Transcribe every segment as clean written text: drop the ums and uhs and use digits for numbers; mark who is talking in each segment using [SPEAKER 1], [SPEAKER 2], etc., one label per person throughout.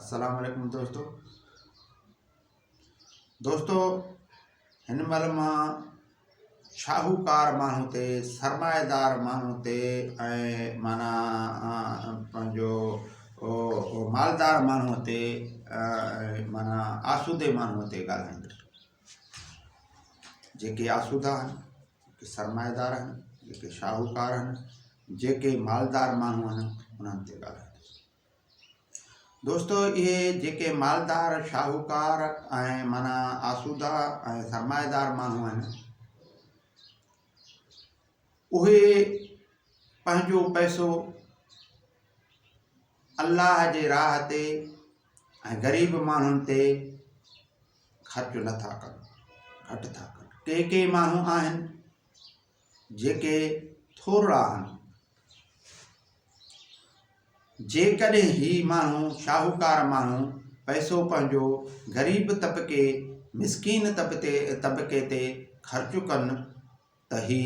[SPEAKER 1] السلام عليڪم دوستو دوستو هن مهل مان شاهوڪار ماڻهو تي سرمائيدار ماڻهو تي ۽ معنيٰ پنهنجو مالدار ماڻهو تي معنيٰ آسودي ماڻهو تي ڳالهائيندس جيڪي آسودا آهن جيڪي سرمائيدار آهن جيڪي شاهوڪار آهن جيڪي مالدار ماڻهو آهن انهن تي ڳالهائيندس دوستو اهي جيڪي مالدار شاهوڪار ۽ معنيٰ آسودا ۽ سرمائيدار ماڻهو آهن اهي پنهنجو پئسو الله جي راهه تي ۽ غريب ماڻهن تي خرچ نٿا ڪن گهٽ ٿا ڪن ڪي ڪي ماڻهو آهن جيڪي ٿورڙا آهن. جيڪڏهن هي ماڻهو شاهوڪار ماڻهو پئسو پنهنجو غريب طبقي مسڪين طبقي تي خرچ ڪن ته هي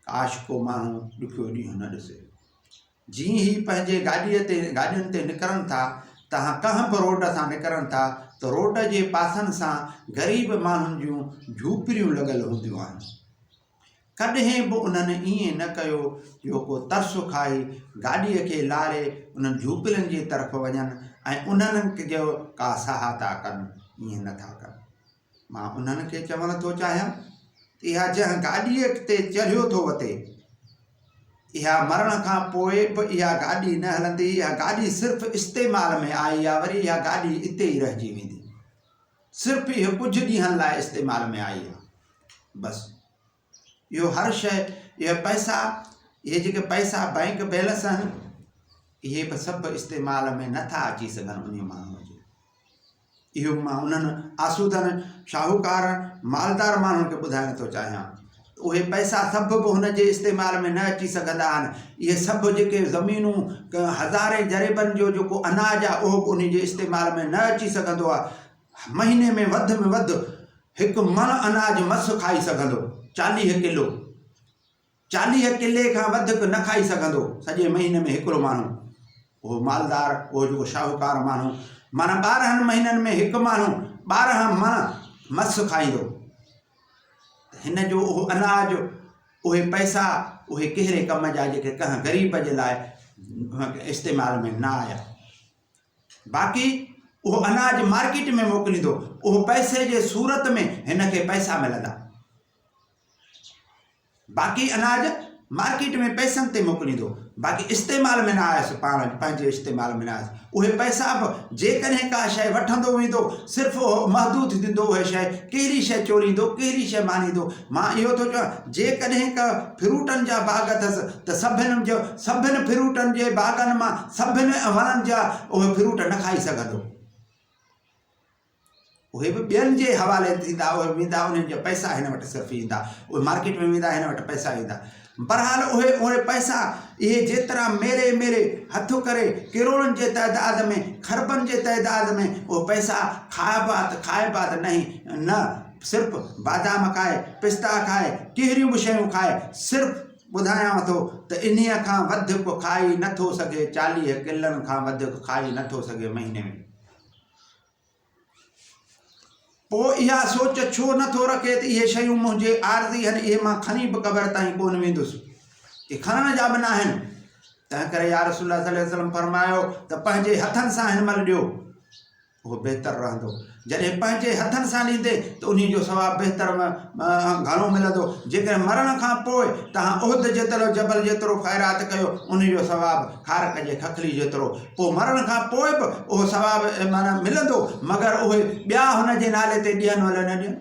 [SPEAKER 1] ڪاش ڪو ماڻهو ڏکيو ڏينهن نه ڏسي. جيئن هي پنهنجي گاڏيء تي گاڏين تي نڪرن ٿا تهان ڪنهن به روڊ سان نڪرن ٿا ته روڊ جي پاسن سان غريب ماڻهن جون جهوپڙيون لڳل هونديون آهن. ڪڏهن به انهن ائين نه ڪيو جو ڪو ترس کائي گاڏيء کي لاري انهن جهوپڙين جي طرف وڃن ۽ انهن جو ڪا سهاتا ڪن ائين نه ٿا ڪن. مان انهن کي چوڻ ٿو چاهيان ته اها جنهن گاڏيء تي چڙهيو ٿو وتي، اها مرڻ کان پوء به اها گاڏي نه هلندي، اها گاڏي صرف استعمال ۾ آئي آهي، وري اها گاڏي اتي ئي رهجي ويندي. صرف اهو ڪجهه ڏينهن لاء استعمال ۾ آئي آهي، بس. اهو هر شيء، اهي پئسا، اهي جيڪي پئسا بئنڪ بيلنس آهن، اهي به سڀ استعمال ۾ نٿا اچي سگهن انهي ماڻهوء جي. اهو مان انهن آسودن، شاهوڪار، مالدار ماڻهن کي ٻڌائڻ ٿو چاهيان ته اهي پئسا سڀ به هن جي استعمال ۾ نه اچي سگهندا آهن. اهي سڀ جيڪي زمينون هزارين جريبن جو جيڪو اناج آهي اهو به انهي جي استعمال ۾ نه اچي سگهندو آهي. مهيني ۾ وڌ ۾ وڌ هڪ مڻ اناج مس کائي سگهندو، 40 ڪلو. 40 ڪلي کان وڌڪ نه کائي سگهندو سڄي مهيني ۾ هڪڙو ماڻهو. اهو مالدار، اهو جيڪو شاهوڪار ماڻهو، معنيٰ 12 مهينن ۾ هڪ ماڻهو 12 مڻ مس کائيندو. ته هن جو اهو اناج، اهي پئسا، اهي ڪهڙي ڪم جا جيڪي ڪنهن غريب جي لاء استعمال ۾ نه آيا. باقي اهو اناج مارڪيٽ ۾ موڪليندو، اهو پئسي جي صورت ۾ هن کي پئسا ملندا. باقي اناج مارڪيٽ ۾ پئسن تي موڪليندو باقي استعمال ۾ نه آيس پاڻ پنهنجي استعمال ۾ نه آيس اهي پئسا به جيڪڏهن ڪا شيء وٺندو ويندو صرف اهو محدود ٿيندو اهي شيء ڪهڙي شيء چوريندو ڪهڙي شيء مانيندو مان اهو ٿو چوان جيڪڏهن ڪا فروٽن جا باغ اٿس ته سڀن جو سڀن فروٽن جي باغن مان سڀن وڻن جا اهي فروٽ نه کائي سگهندو اهي به ٻين جي حوالي ٿيندا، اهي ويندا انهن جا پئسا هن وٽ صرف ايندا، اهي مارڪيٽ ۾ ويندا هن وٽ پئسا ايندا. بهرحال اهي اهي پئسا اهي جيترا ميڙي ميڙي هٿ ڪري ڪروڙن جي تعداد ۾ کربن جي تعداد ۾ اهي پئسا کائبا ته کائبا ته نهين نه صرف بادام کائي پستا کائي ڪهڙيون به شيون کائي صرف ٻڌايانو ٿو ته انهيء کان وڌيڪ کائي نٿو سگهي 40 ڪلن کان وڌيڪ کائي نٿو سگهي مهيني ۾. پوء اها سوچ ڇو نه ٿو رکي ته اهي شيون منهنجي عارضي آهن، اهي مان کڻي به قبر تائين ڪونه ويندس. اهي کڻڻ جا به ناهن. تنهن ڪري يا رسول الله صلي الله عليه وسلم فرمايو ته پنهنجي هٿن سان هن مهل ڏيو، اهو بهتر رهندو. جڏهن پنهنجي هٿن سان ڏيندي ته انهي جو ثواب بهتر گهڻو ملندو. جيڪڏهن مرڻ کان پوء توهان احد جيترو جبل جيترو خيرات ڪيو، انهي جو ثواب کارڪ جي ککلي جيترو. پوء مرڻ کان پوء به اهو ثواب معنيٰ ملندو، مگر اهي ٻيا هن جي نالي تي ڏين ولي نه ڏين.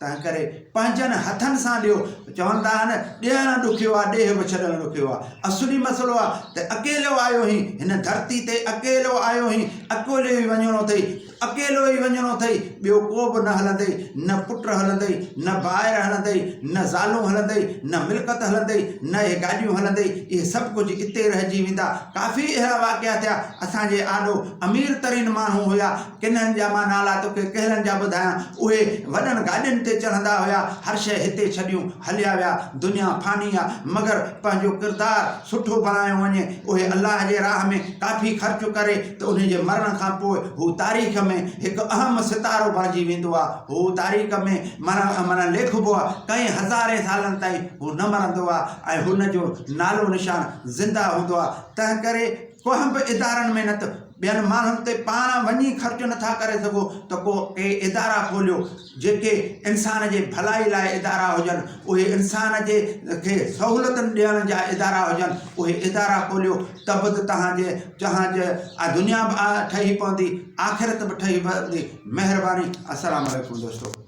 [SPEAKER 1] تنهنڪري پنهنجن هٿن سان ڏيو. چوندا آهن، ڏيڻ ڏکيو آهي، ڏيهه به ڇڏڻ ڏکيو آهي. اصلي مسئلو آهي ته اڪيلو آيو هين، هن ڌرتي تي اڪيلو آيو هين، اڪيلو ئي وڃڻو اٿئي. اڪيلو ئي وڃڻو اٿئي، ٻيو ڪو به نه هلندئي، نه پٽ هلندئي، نه ڀائر هلندئي، نه زالون هلندئي، نه ملڪت هلندئي، نه اهي گاڏيون هلندئي، اهي سڀ ڪجهه اتي رهجي ويندا. ڪافي اهڙا واقعا ٿيا، اسان جي آڏو امير ترين ماڻهو هيا، ڪنھن جا مان نالا توکي ڪهڙن جا ٻڌايان، اهي وڏن گاڏين تي چڙهندا هيا، هر شيء هتي ڇڏيون هليا ويا، دنيا فاني آ، مگر پنهنجو ڪردار سٺو بڻايو وڃي، اهي الله جي راهه ۾ ڪافي خرچ ڪري ته انهي جي مرڻ کان پوء هو تاريخ ۾ هڪ اهم ستارو بڻجي ويندو آ، هو تاريخ ۾ معنيٰ معنيٰ ليکبو آ، ڪئين هزارين سالن تائين هو نه مرندو آ ۽ هن جو نالو نشان زنده هوندو آ، تنهنڪري ڪنهن به ادارن ۾ نه ته ٻين ماڻهن تي پاڻ وڃي خرچ نٿا ڪري سگهو ته ڪو ڪي ادارا کوليو جيڪي انسان جي ڀلائي لاء ادارا هجن اهي انسان جي کي سهولتن ڏيڻ جا ادارا هجن اهي ادارا کوليو ته به توهان جي توهان جي دنيا به ٺهي پوندي آخرت به ٺهي پوندي مهرباني السلام عليڪم دوستو.